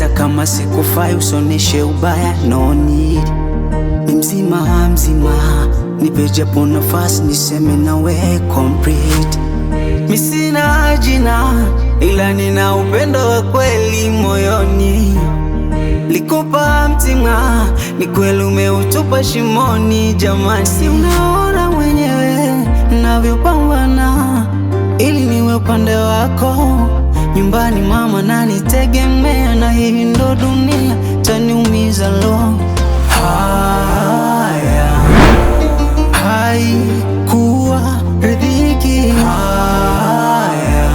Hata kama sikufai usoneshe ubaya, no need. Ni mzima mzima, nipe japo nafasi niseme nawe complete. Mi sina jina, ila nina upendo wa kweli moyoni. Likupa mtima, ni kweli umeutupa shimoni. Jamani, si unaona mwenyewe navyopambana ili niwe upande wako. Nyumbani mama nanitegemea, na hii ndo dunia taniumiza lo. Haya, haikuwa riziki. Haya,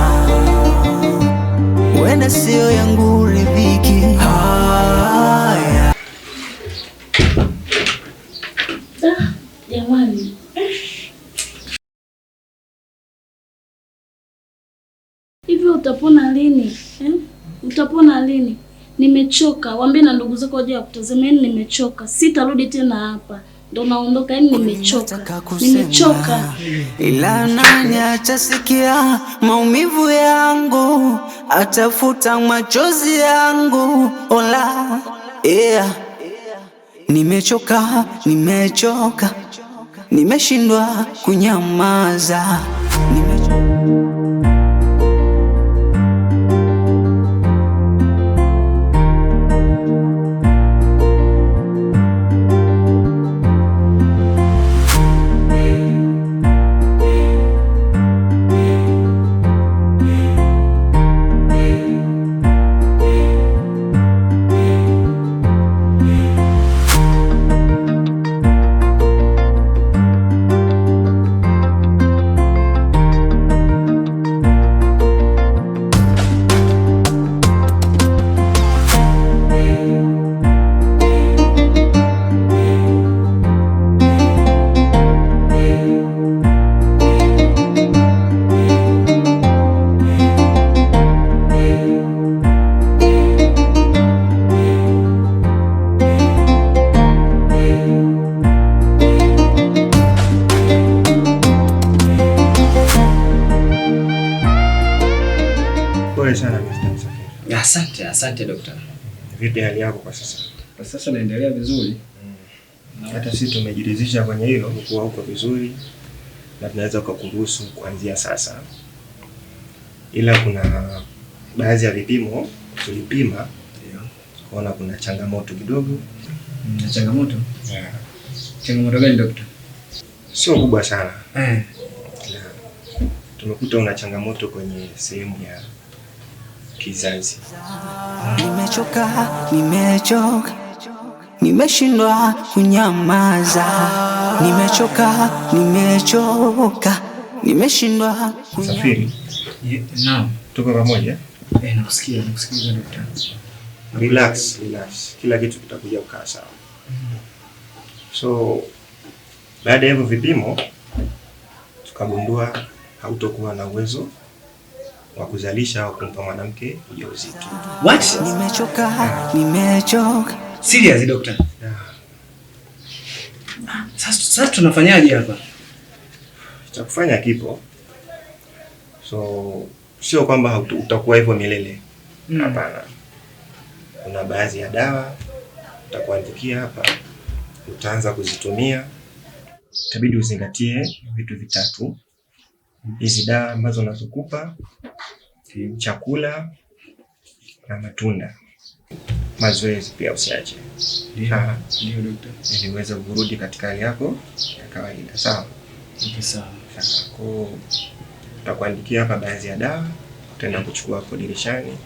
wenda sio yangu riziki. Haya. Jamani, hivi utapona lini eh? Utapona lini? Nimechoka, waambie na ndugu zako waje wakutazame. Yaani nimechoka, sitarudi tena hapa, ndo naondoka. Yaani nimechoka, Nataka kusema, nimechoka. Ila nani atasikia maumivu yangu, atafuta machozi yangu. Ola, yeah. Nimechoka, nimechoka, nimeshindwa kunyamaza. Nimechoka. Pole sana Mr. Msafiri. Asante, asante dokta. Vipi hali yako kwa sasa? Kwa sasa naendelea vizuri. Hata sisi tumejiridhisha kwenye hilo kuwa uko vizuri na tunaweza kukuruhusu kuanzia sasa, ila kuna baadhi ya vipimo tulipima kuona kuna changamoto kidogo. Na changamoto? Yeah. Changamoto gani dokta? Sio kubwa sana, Eh. ila tumekuta una changamoto kwenye sehemu ya kizazi. Nimechoka, nimechoka, nimeshindwa kunyamaza. Nimechoka, nimechoka, nimeshindwa kunyamaza. Msafiri, Naam. tuko pamoja. Eh, nakusikia, nakusikiliza dokta. Relax, relax. Kila kitu kitakuja kukaa sawa. So baada ya hivyo vipimo tukagundua hautokuwa na uwezo wa kuzalisha au kumpa mwanamke ujauzito. What? Nimechoka, nimechoka. Serious doctor? Yeah. Sasa tunafanyaje hapa? Cha kufanya kipo. So sio kwamba utakuwa hivyo milele. Hapana. Kuna baadhi ya dawa utakuandikia hapa, utaanza kuzitumia. Itabidi uzingatie vitu vitatu. Hizi dawa ambazo nazokupa, chakula na matunda. Mazoezi pia usiache. Sawa. Ndio dokta. Ili uweze kurudi katika hali yako ya kawaida. Sawa. Okay, sawa. Sawa. Kwa hiyo tutakuandikia hapa baadhi ya dawa, utaenda kuchukua hapo dirishani,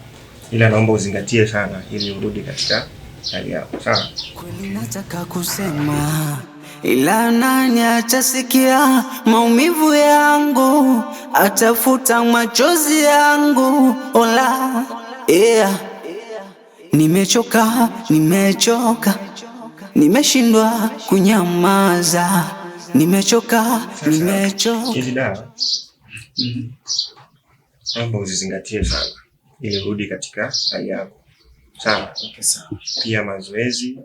ila naomba uzingatie sana ili urudi katika hali yako. Sawa. Kweli nataka kusema, ila nani atasikia maumivu yangu, atafuta machozi yangu. Ola, yeah. Nimechoka, nimechoka, nimeshindwa kunyamaza. Nimechoka, nimechoka. Hizi dawa naomba uzizingatie sana ili urudi katika hali yako. Sawa. Okay, sawa. Pia mazoezi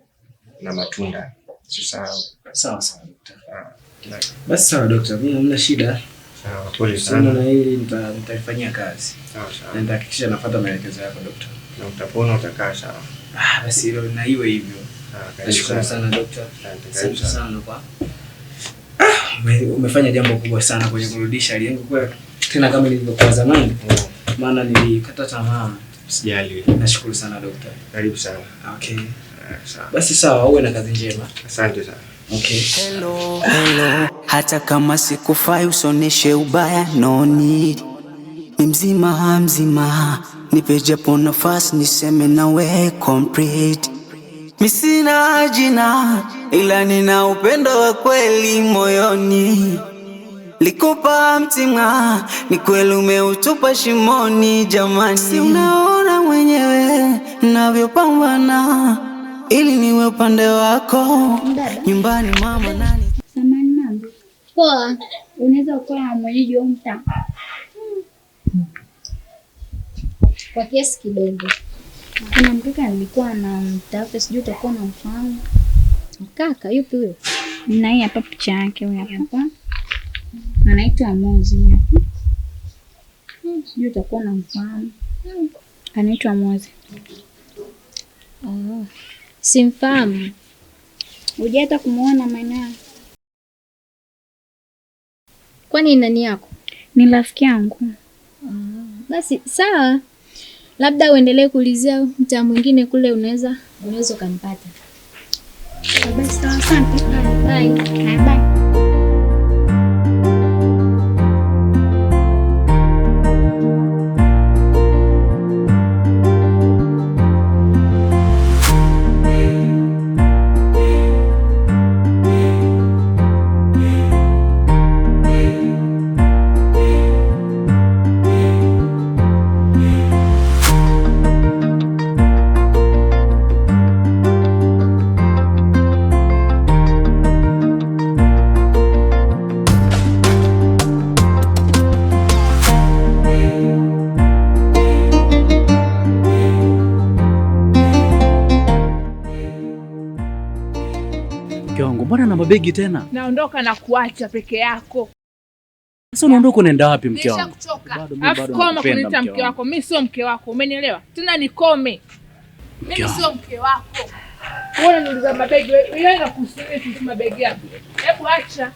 na matunda usisahau. Sawa sawa dokta. Sawa. Basi sawa dokta, mimi hamna shida. Sawa, pole Sana sana. na hili nitalifanyia kazi. Sawa sawa. Na nitahakikisha nafuata maelekezo yako daktari. Na utapona, utakaa sawa. Ah, basi hilo na iwe hivyo. Sawa, karibu Nashukuru sana. sana daktari. Asante, karibu Asante sana. sana kwa umefanya jambo kubwa sana kwenye kurudisha hali yangu kwa tena kama ilivyokuwa zamani. Maana nilikata tamaa. Usijali. Nashukuru sana daktari. Karibu sana. Okay. Sawa. Basi sawa, uwe na kazi njema. Asante sana. Okay. Hello, hello. Hata kama sikufai usoneshe ubaya, no need. Ni mzima mzima, nipe japo nafasi niseme nawe complete. Mi sina jina, ila nina upendo wa kweli moyoni. Likupa mtima, ni kweli umeutupa shimoni jamani. Si unaona mwenyewe navyopambana ili niwe upande wako nyumbani mama nani. Samahani, mambo. Poa. Unaweza ukawa mwenyeji wa mtaa? Kwa kiasi kidogo. Kuna mkaka nilikuwa namtafuta, sijui utakuwa unamfahamu. Mkaka yupi huyo? Na hii hapa picha yake, huyu hapa. Anaitwa Mozi hapa. Sijui utakuwa unamfahamu. Anaitwa Mozi. Oh. Simfahamu. Hujai hata kumuona maeneo? Kwani nani yako? Ni rafiki yangu. Basi sawa. Labda uendelee kuulizia mtaa mwingine kule, unaweza ukampata. Basi sawa, asante. Bye. Bye bye. Mke wangu, mbona na mabegi tena? Naondoka na kuacha peke yako. Sasa unaondoka unaenda wapi mke wangu? Nishakuchoka. Bado mimi Alafu bado koma nakupenda kuniita mke mke wangu. wako. Mimi sio mke wako, umenielewa? Tena nikome. Mimi wangu. sio mke wako. Wewe unaniuliza mabegi, wewe inakuhusu nini kuhusu mabegi yako? Hebu acha.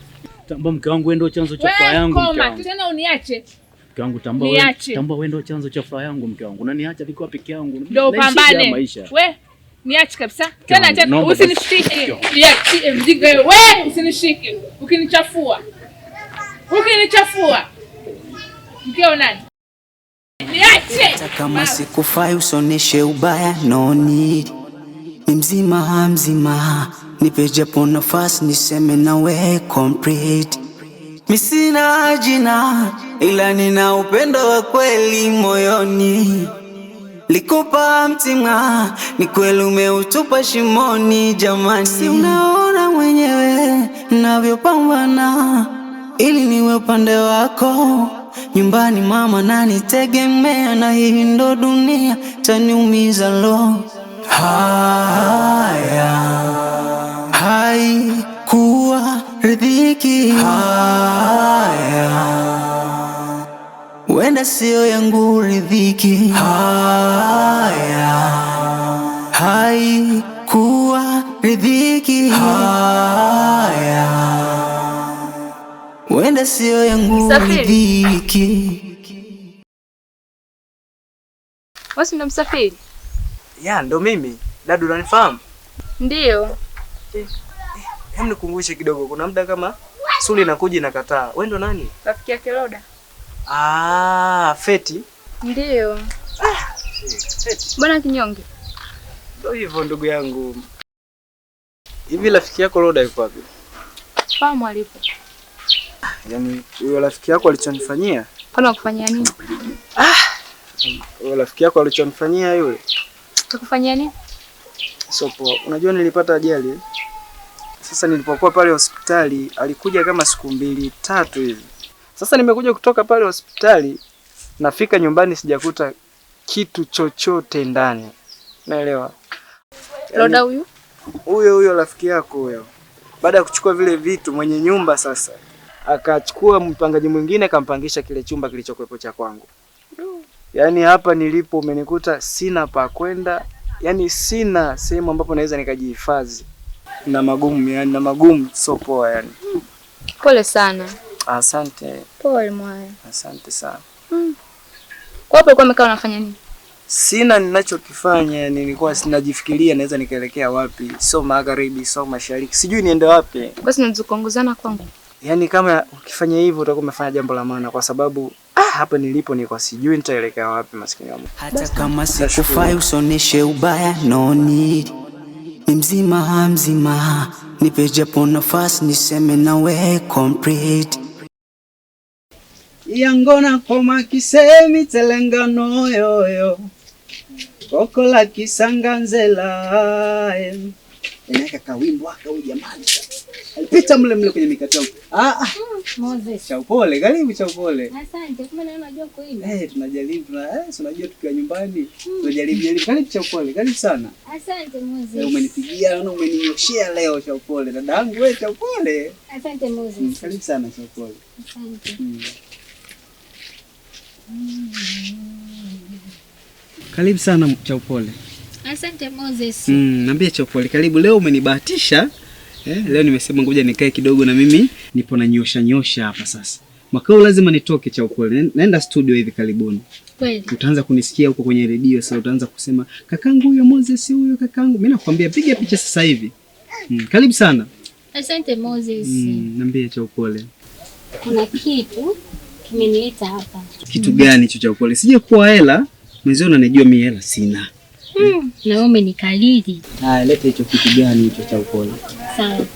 Tambua mke wangu, wewe ndio chanzo cha furaha Wewe yangu mke koma, wangu. tena uniache. Mke wangu tambua wewe, Niache. tambua wewe ndio chanzo cha furaha yangu mke wangu. Unaniacha nikiwa peke yangu. Ndio Naishije haya upambane. maisha? We, niache kabisa. Tena wangu, acha, naomba basi. usinishike. Mke wangu. Niachie mjinga wewe. We, usinishike. Ukinichafua. Ukinichafua. Mkeo nani? Niache. Hata kama sikufai usoneshe ubaya, no need. Ni mzima mzima, nipe japo nafasi niseme nawe complete. Mi sina jina, ila nina upendo wa kweli moyoni. Likupa mtima, ni kweli umeutupa shimoni jamani. Si unaona mwenyewe navyopambana ili niwe upande wako nyumbani mama nanitegemea, na hii ndo dunia taniumiza lo. Haya haikuwa riziki, haya wenda sio yangu riziki. Haya haikuwa riziki, haya wenda sio yangu Msafiri. riziki. Wewe si ndo Msafiri? Ya, ndo mimi. Dadu, unanifahamu? Ndiyo. Hem, nikumbushe kidogo. Kuna muda kama Suli inakuja inakataa. Wewe ndo nani? Rafiki yake Roda. Ah, Feti. Ndiyo. Feti. Mbona kinyonge? Ndo hivyo ndugu yangu. Hivi rafiki yako Roda yuko wapi? Fahamu alipo. Yaani huyo rafiki yako alichonifanyia? Kwani wakufanyia nini? Huyo rafiki yako alichonifanyia yule. Kakufanyia nini? Sio poa. Unajua nilipata ajali. Sasa nilipokuwa pale hospitali alikuja kama siku 2-3 hivi. Sasa nimekuja kutoka pale hospitali, nafika nyumbani sijakuta kitu chochote ndani. Naelewa. Roda huyu? Huyo huyo rafiki yako huyo. Baada ya kuchukua vile vitu mwenye nyumba sasa Akachukua mpangaji mwingine akampangisha kile chumba kilichokuwepo cha kwangu. Yaani hapa nilipo umenikuta sina pa kwenda, yaani sina sehemu ambapo naweza nikajihifadhi. Na magumu yani, na magumu sio poa yani. Pole sana. Asante. Pole mwaya. Asante sana. Kwa hapo ulikuwa umekaa unafanya nini? Sina ninachokifanya, nilikuwa sinajifikiria naweza nikaelekea wapi, sio magharibi, sio mashariki, sijui niende wapi. Basi unaweza kuongozana kwangu. Yaani kama ukifanya hivyo utakuwa umefanya jambo la maana kwa sababu hapa nilipo nilikuwa sijui nitaelekea wapi maskini wangu. Hata kama sikufai usoneshe ubaya, no need. Ni mzima mzima, nipe japo nafasi niseme nawe complete. Yangona koma kisemi telengano yoyo kokola kisanganzela. Inaweka kawimbo aka huyu jamani. Alipita mle mle kwenye mikatao. Moses. Chaupole, karibu Chaupole. Asante, kumbe na unajua kuimba. Tunajaribu, unajua tukiwa nyumbani, tunajaribu jaribu. Karibu Chaupole, karibu sana. Asante Moses. Umenipigia, naona umeninyoshea leo Chaupole. Dada yangu wewe Chaupole. Asante Moses. Karibu sana Chaupole. Asante. Karibu sana Chaupole. Asante Moses. Niambie Chaupole, karibu leo umenibahatisha. Leo nimesema ngoja nikae kidogo na mimi nipo na nyosha nyosha hapa sasa. Mwaka huu lazima nitoke Chaupole. Naenda studio hivi karibuni. Kweli. Utaanza kunisikia huko kwenye redio sasa, utaanza kusema kakangu huyo Moses huyo kakangu. Mimi nakwambia piga picha sasa hivi. Karibu sana. Asante Moses. Niambie Chaupole. Kuna kitu kimenileta hapa. Kitu gani hicho Chaupole? Sije kuwa hela, mwenzio unanijua mimi hela sina. Na wewe umenikalili. Haya, leta hicho kitu gani hicho Chaupole? Sawa.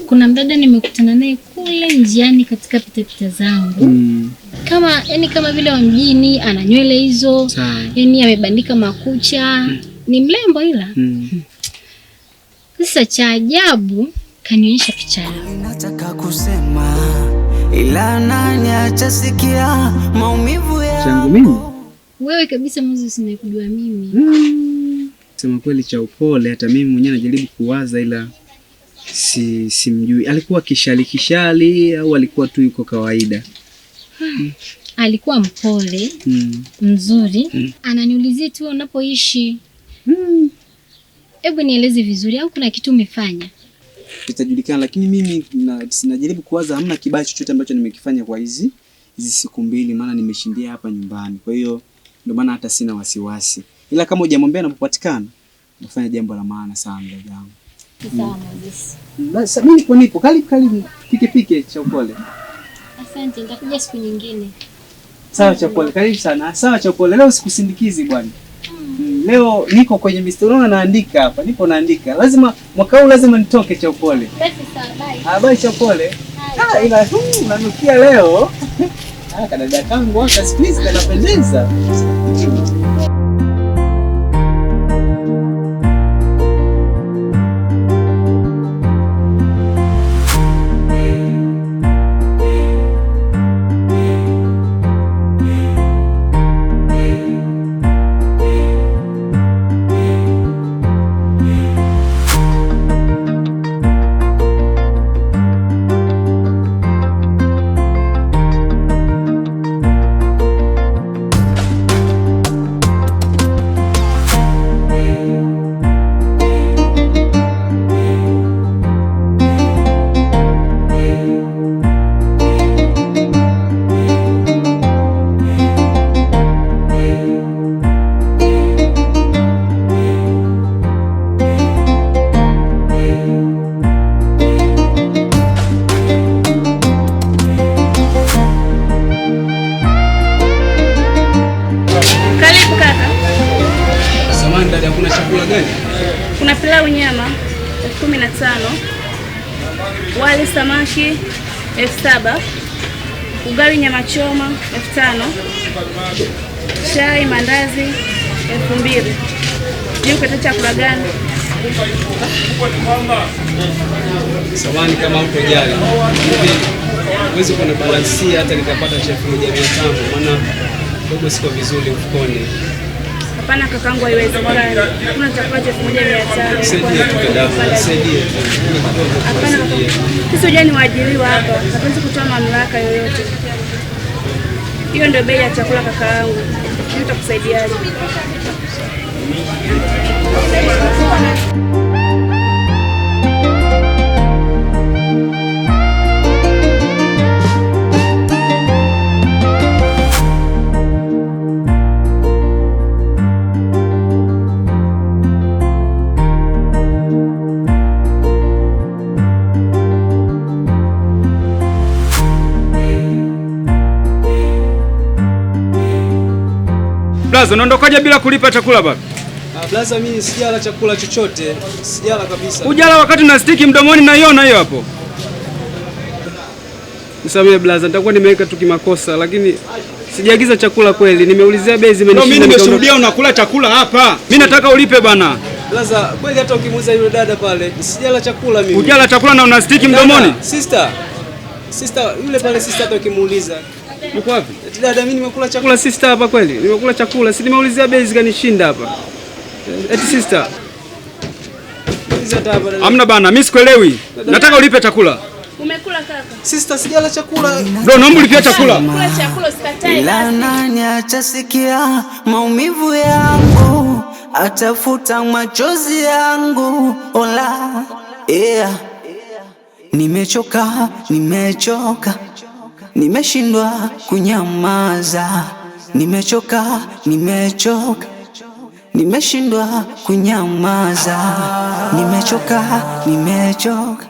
Kuna mdada nimekutana naye kule njiani katika pitapita zangu. Kama yani kama vile wa mjini, ana nywele hizo. Yaani amebandika makucha. Ni mrembo ila. Sasa cha ajabu kanionyesha picha yake. Nataka kusema ila nani atasikia maumivu yangu mimi? Wewe kabisa Moses, nimekujua mimi. Sema kweli Chaupole, hata mimi mwenyewe najaribu kuwaza ila simjui. Alikuwa kishali kishali au alikuwa tu yuko kawaida? Alikuwa mpole, mzuri. Ananiulizia tu unapoishi. Hebu nieleze vizuri au kuna kitu umefanya? Itajulikana, lakini mimi najaribu kuwaza hamna kibaya chochote ambacho nimekifanya kwa hizi siku mbili, maana nimeshindia hapa nyumbani. Kwa hiyo ndio maana hata sina wasiwasi. Ila kama hujamwambia anapopatikana, unafanya jambo la maana sana ndugu yangu. Sawa Moses. Basi mimi nipo. Karibu karibu pike pike Chaupole. Asante, nitakuja siku nyingine. Sawa Chaupole, karibu sana. Sawa Chaupole, leo sikusindikizi bwana. Leo niko kwenye mistari, unaona naandika hapa, nipo naandika. Lazima mwaka huu lazima nitoke Chaupole. Basi sawa, bye. Bye Chaupole. Ila unanukia leo. Kadada kangu hata siku hizi kanapendeza. Kuna pilau nyama 15,000, wali samaki 7,000, ugali nyama choma 5,000, chai mandazi 2,000. Je, ukata chakula gani? Samani kama hutojali. Huwezi kunibalansia hata nikapata cha 1,500 maana dogo siko vizuri mfukoni. Hapana kakangu, haiwezekani. Kuna chakula cha 1500. Nisaidie tu dadangu, nisaidie tu. Kidogo. Hapana kakangu. Sisi hujua ni waajiriwa hapa, hatuwezi kutoa mamlaka yoyote. Hiyo ndio bei ya chakula kakaangu. Mimi nitakusaidiaje? Blaza, unaondokaje bila kulipa chakula baba? Blaza, mimi sijala chakula chochote, sijala kabisa. Hujala wakati na stiki mdomoni naiona hiyo hapo. Nisamehe blaza, nitakuwa nimeweka tu kimakosa, lakini sijaagiza chakula kweli. Nimeulizia bei zimenishinda. Mimi nimeshuhudia unakula chakula hapa. Mimi nataka ulipe bana. Blaza, kweli hata ukimuuliza yule dada pale, sijala chakula mimi. Hujala chakula na una stiki mdomoni? Sister. Sister, yule pale sister hata ukimuuliza. Yuko wapi? Dada, mimi nimekula chakula sister hapa kweli. Nimekula chakula, si nimeulizia bei zikanishinda hapa. Eti sister. Hamna bana, mimi sikuelewi. Nataka ulipe chakula. Umekula kaka? Sister, sijala chakula. Bro, naomba ulipie chakula. Kula chakula usikatae. Ila nani atasikia maumivu yangu, atafuta machozi yangu. Ola, yeah. Nimechoka, nimechoka, nimeshindwa kunyamaza. Nimechoka, nimechoka, nimeshindwa kunyamaza. Nimechoka, nimechoka.